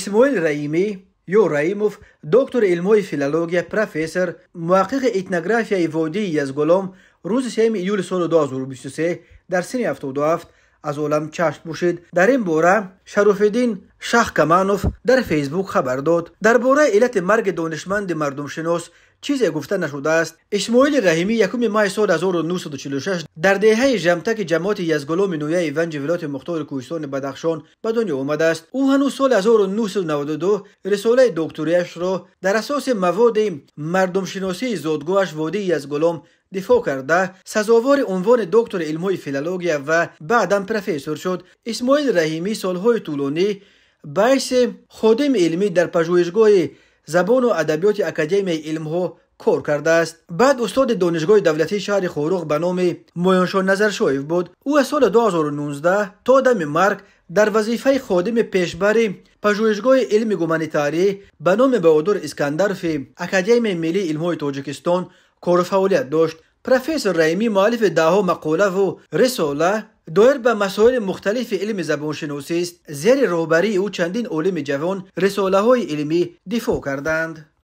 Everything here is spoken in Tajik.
Исмоил Раимӣ ё Раимов, доктори илмҳои филология, профессор, муҳаққиқи этнографияи водии Язгулом рӯзи 3 июли соли 2023 дар синни 77 аз олам чашм пӯшид. Дар ин бора Шарофиддин Шахкаманов дар Фейсбук хабар дод. Дар бораи иллати марги донишманди мардумшинос чизе гуфта нашудааст. Исмоили Раҳимӣ 1 май соли 1946 дар деҳаи Жамтаки ҷамоати Язгуломи ноҳияи Ванҷи вилояти мухтори Кӯҳистони Бадахшон ба дунё омадааст. Ӯ ҳанӯз соли 1992 рисолаи докторияшро дар асоси маводи мардумшиносии зодгоҳаш водии Язгулом дифоъ карда, сазовори унвони доктори илмҳои филология ва баъдан профессор шуд. Исмоил Раҳимӣ солҳои тӯлонӣ ба ҳайси ходими илмӣ дар пажӯҳишгоҳи забону адабиёти Академияи илмҳо кор кардааст. Баъд устоди Донишгоҳи давлатии шаҳри Хоруғ ба номи Моёншоҳ Назаршоев буд. Ӯ аз соли 2019 то дами марг дар вазифаи ходими пешбари пажӯҳишгоҳи илми гуманитарӣ ба номи Баҳодур Искандарови Академияи миллии илмҳои Тоҷикистон кору фаъолият дошт. Профессор Раимӣ муаллифи даҳҳо мақолаву рисола доир ба масоили мухталифи илми забоншиносист. Зери роҳбарии ӯ чандин олими ҷавон рисолаҳои илмӣ дифоъ карданд.